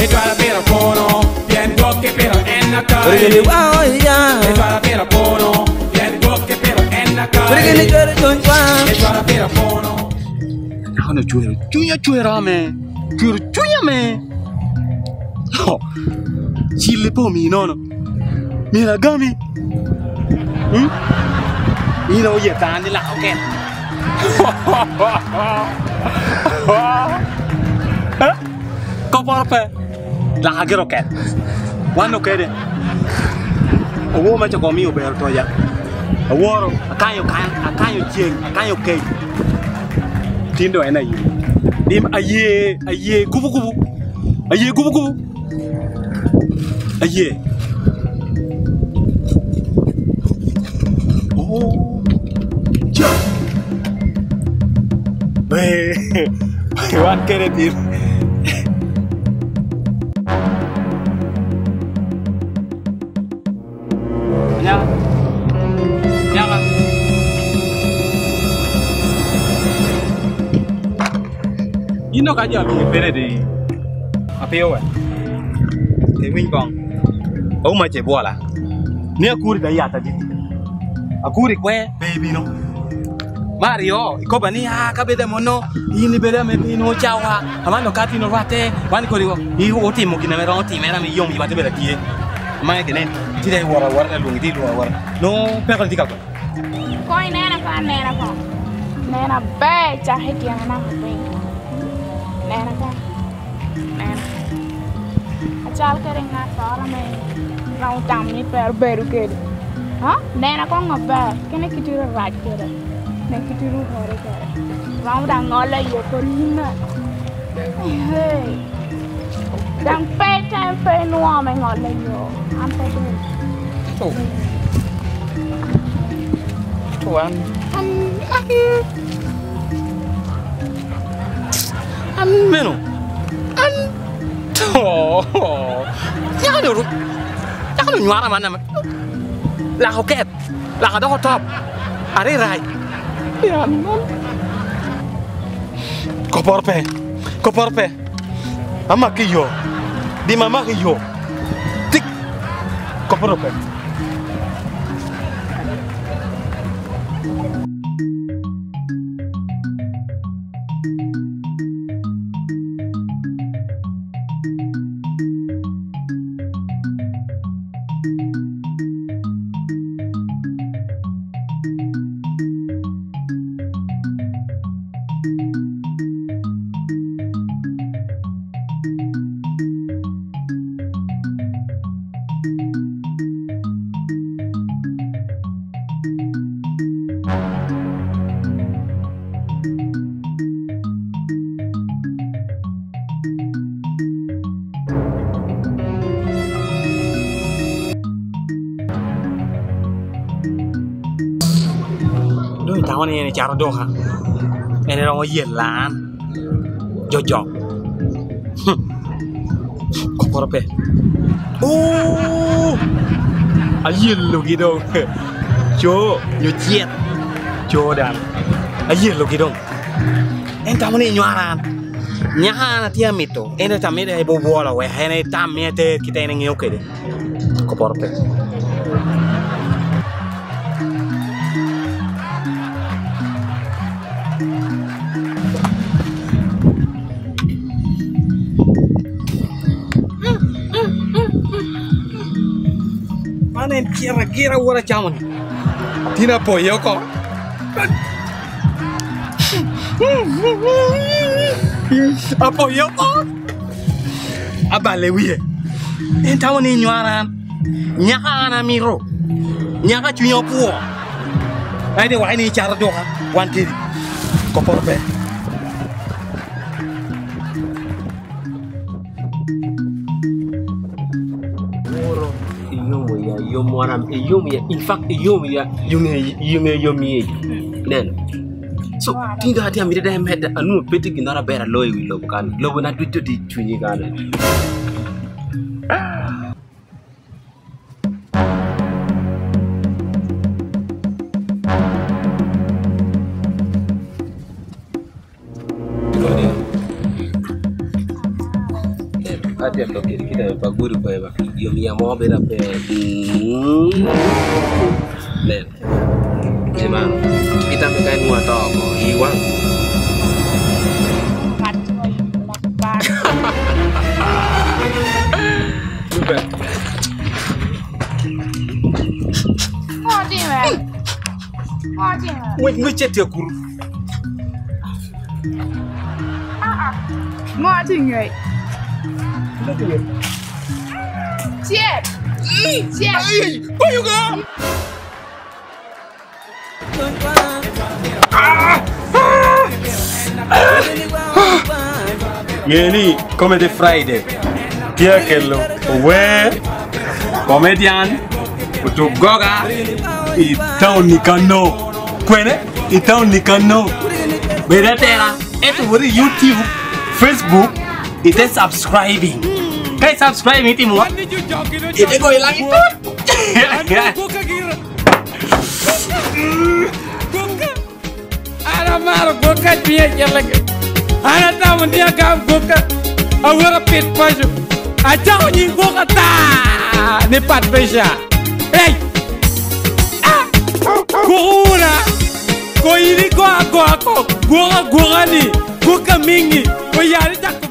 Itwero pito kono, pien gwok kipito en akai. Rigini wa ya. Itwero pito kono, pien gwok kipito en akai. Rigini chwero chuny wa. Itwero pito kono. Dako-ni ocwero cwinya ocwera me, ocwero cwinya me. Cille pe omiyi nono, myero agami. In aye oyeta an ni laka oket. Koporo pe, laka gire oket. Wan okede. Owor ma coko miyo obedo toja. Aworo, akanyo akanyo ceng, akanyo kec. Tin dong en aye. Dim aye, aye gubu gubu. Aye gubu gubu. Aye. Oh. Ca. Wan kede tin. Nyaka. Nyaka. In dong ka jo alungi pene di apiyo we. Iwiny kong. Auma ce bwola. Ni akuri ka yat adi. Akuri kwe pe ibino. Me aryo, ikoba ni a ka bedo mono in ibedo ame pe inongo cawa amano ka tino rwatte wan kodi otimo gin ame romo timere ame iyom iwa te bedo tye ma kine tye dong iwoto awota ka lwongi tye ilwongo awota nongo peko ni tye ka kwe. Kong inena kong anena kong nena ber cake ityena naka piny nena kong nena acal kede ngat oro ame romo tamo ni twero bedo kede nena kong maber kene kiti rac kwede nen kiti rukore kwede romo dong ngolo iye kodi in dong pe tem pe inwo me ngolo yo an pe abedo An meno an nyako-ni onywara man laka oket laka dok otop arirac koporo pe koporo pe amaki i yo dima amaki i yo tik koporo pe. Dong itamo ni en ecato duka en romo yelo an jojok kopoto pe ooh ayelogi dong co nyo cet co dano ayelogi dong en tamo ni enywaro an nyako an atye amito en aye amito aye bwobwola wek en etam ni eter kit ma en engeyo kwede kopoto pe. Man en cito agira wot acamo-ni tin apoye oko apoye oko abalo i wiye en tamo ni enywara an nyako an amito nyako cwinya opwo ento iwaco ni icato duka wan kedi kopoto pe. Anongo pe tye gin mo maber aloyo i wi lobo kany, lobona ducu tye i cwinyi kany. Ka tye lok kede kita pa gudu pa ba yom ya mo bedo aber. Nen. Ema kita me kai nwa to ko iwa. Ngwec tye kuru. Ngo tye ngec? Cet! Cet! Nge ni Comedy Friday tye kelo ower, comedian, otuk goga i town ni kano. Kwene i town ni kano. Bed atera ento wot i YouTube, Facebook ite subscribing. Ka i subscribing itimo ngo? Ite goyo like itut. An amaro gwoka cwinya celle An atamo ni agam gwoka awota pit paco acako nying gwok ata ni pat peca Hey! Ah! Gwok una ko in igo agoa ko gwok agwoka ni gwok ka mingi oyari cako.